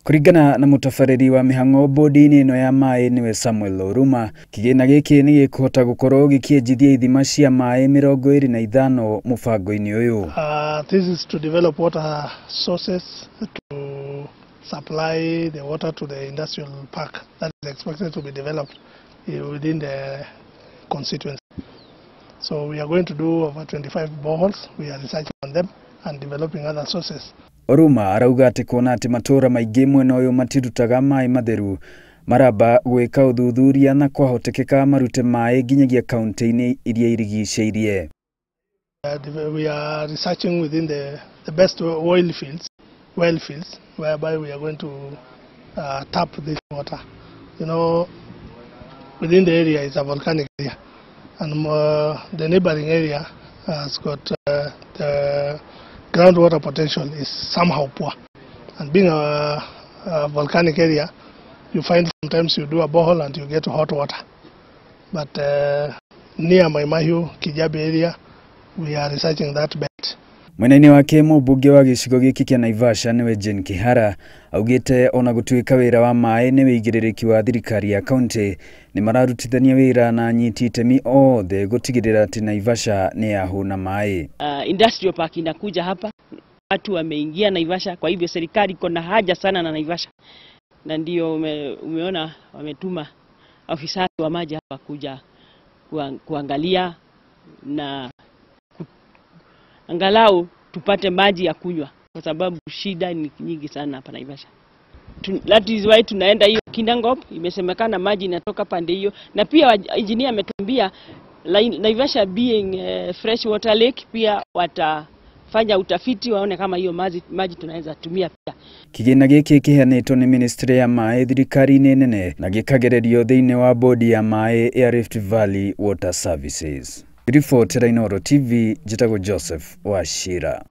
Kũringana na mũtabarĩri wa mĩhang'o bodi-inĩ ĩno ya maĩ nĩwe Samuel Oruma, kĩgĩna gĩkĩ nĩ gĩkũhota gũkorwo gĩkĩenjithia ithima cia maĩ 25 mũbango-inĩ ũyũ. This is to develop water sources to supply the water to the industrial park that is expected to be developed within the constituency. So we are going to do over 25 boreholes. We are researching on them and developing other sources. Oruma arauga atĩ kuona atĩ matũũra maingĩ mwena ũyũ matirutaga maĩ matheru, maramba gwĩka ũthuthuria na kwahotekeka marute maĩ nginyagia kaunti-inĩ iria irigicĩirie. We are researching within the best oil fields, well fields, whereby we are going to tap this water. You know, within the area is a volcanic area, and the neighboring area has got the groundwater potential is somehow poor. And being a volcanic area, you find sometimes you do a borehole and you get hot water. But near Mai Mahiu, Kijabe area, we are researching that belt. Mwena-inĩ wake mũmbunge wa gĩcigo gĩkĩ kĩa Naivasha nĩwe Jane Kihara augĩte ona gũtuĩka wĩra wa maĩ nĩ wĩigĩrĩrĩki wa thirikari ya kaunti, nĩ mararutithania wĩra na anyiti itemi othe gũtigĩrĩra atĩ Naivasha nĩ yahũna maĩ. Industrial park inakuja hapa, watu wameingia Naivasha, kwa hivyo serikali iko na haja sana na Naivasha, na ndio umeona wametuma afisa wa maji hapa kuja kuangalia na angalau tupate maji ya kunywa, kwa sababu shida ni nyingi sana hapa Naivasha. That is why tunaenda hiyo Kindangop, imesemekana maji inatoka pande hiyo, na pia engineer ametuambia Naivasha being fresh water lake, pia watafanya utafiti waone kama hiyo maji tunaweza tumia pia. Kĩgĩna gĩkĩ kĩheanĩtwo nĩ ministry ya maĩ thirikari-inĩ nene na gĩkagererio thĩinĩ wa bodi ya maĩ ya Rift Valley Water Services. Riboti ya Inooro TV, njĩtagwo Joseph Wachira.